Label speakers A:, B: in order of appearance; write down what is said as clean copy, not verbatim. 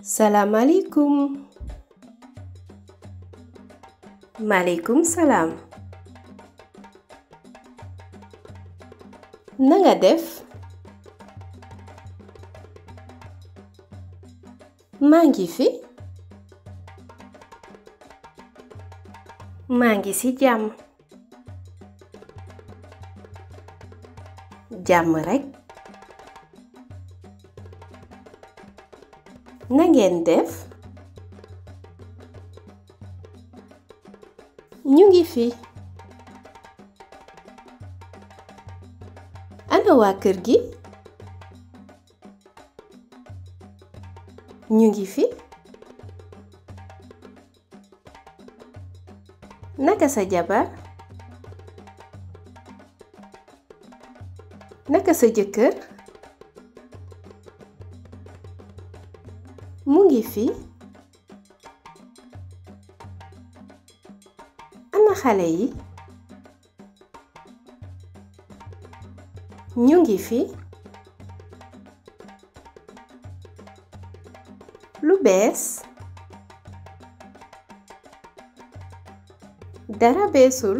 A: Salam alaikum. Maaleykum salaam. Na nga def? maa ngi fi. maa ngi ci jàmm. jàmm rekk. na ngeen def? ñu ngi fi. ana waa kër gi? ñu ngi fi. naka sa jabar? naka sa jëkkër? mu ngi fi. ana xale yi? ñu ngi fi. lu bees? dara beesul.